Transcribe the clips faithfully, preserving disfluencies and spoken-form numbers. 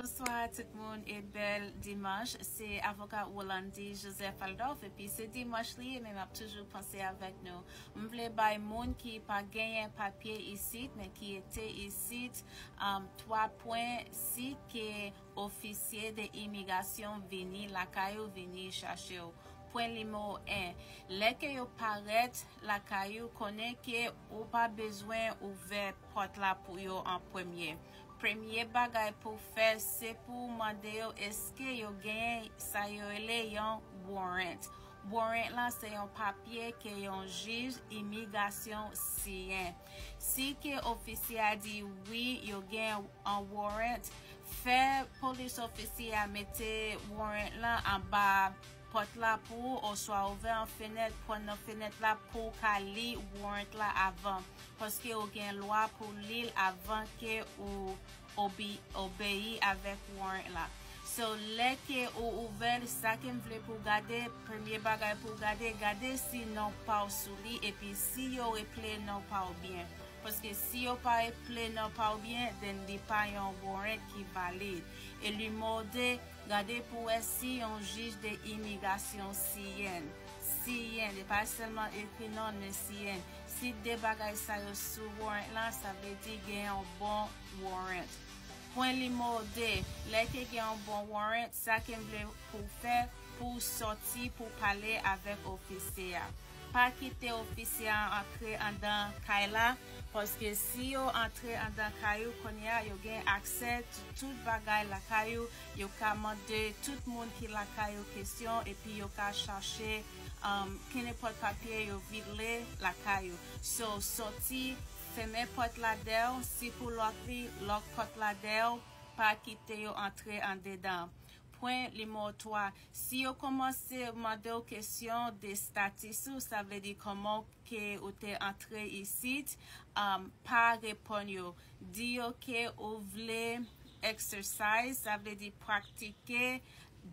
Bonswa tout moun e bèl dimanch. Se avoka Rolandi Joseph Aldorf, epi se dimanch li ye, men m ap toujou panse avèk nou. M vle bay moun ki pa genyen papye isit, men ki ete isit, um, twa pwen si ke ofisye de imigrasyon vini lakay ou, vini chache w. Pwen nimewo en, lè ke yo parèt lakay ou, konnen ke ou pa bezwen ouvè pòt la pou yo an premye. Premye bagay pou w fè, se pou w mande yo èske yo gen sa yo rele yon warrant. Warrant la se yon papye ke yon jij imigrasyon siyen. Si ke ofisye a di wi, yo gen an warrant, fè polis ofisye a mete warrant la anba pòt la pou ou, oswa ouvè yon fenèt, pran nan fenèt la pou w ka li warrant la avan. Paske ou gen lwa pou li l avan ke ou obi-, obeyi avèk warrant la. So, lè ke ou ouvè l, sa ke m vle pou w gade, premye bagay pou w gade, gade si non pa w sou li, epi si yo reple non pa w byen. Paske si yo pa reple non pa w byen, then li pa yon warrant ki valid. E nimewo de, gade pou wè si yon jij de imigrasyon siyen. Siyen, e pa sèlman ekri non, men siyen. Si de bagay sa yo sou warrant la, sa vle di gen yon bon warrant. Pwen nimewo de, lè ke gen yon bon warrant, sa ke m vle pou w fè, pou w sòti, pou w pale avèk ofisye a. Pa kite ofisye a antre andan kay la, paske si yo antre andan kay ou, kounye a yo gen aksè tout, tout bagay lakay ou, yo ka mande tout moun ki lakay ou kesyon, epi yo ka chache, um, kenenpòt papye yo vle lakay ou. So, sòti, fèmen pòt la dèyè w, si pou lòk li, lòk pòt la dèyè w, pa kite yo antre andedan. Pwen nimewo twa, si yo kòmanse mande w kesyon de status ou, sa vle di kòman ke ou te antre isit, um, pa reponn yo. Di yo ke ou vle exercise, sa vle di pratike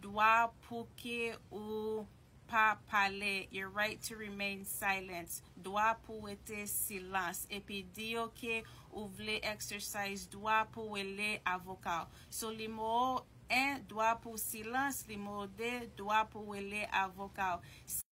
dwa pou ke ou pa pale, your right to remain silent, dwa pou w rete silans, epi di yo ke ou vle exercise dwa pou w rele avoka w. So, nimewo en, dwa pou silans, nimewo de, dwa pou w rele avoka w.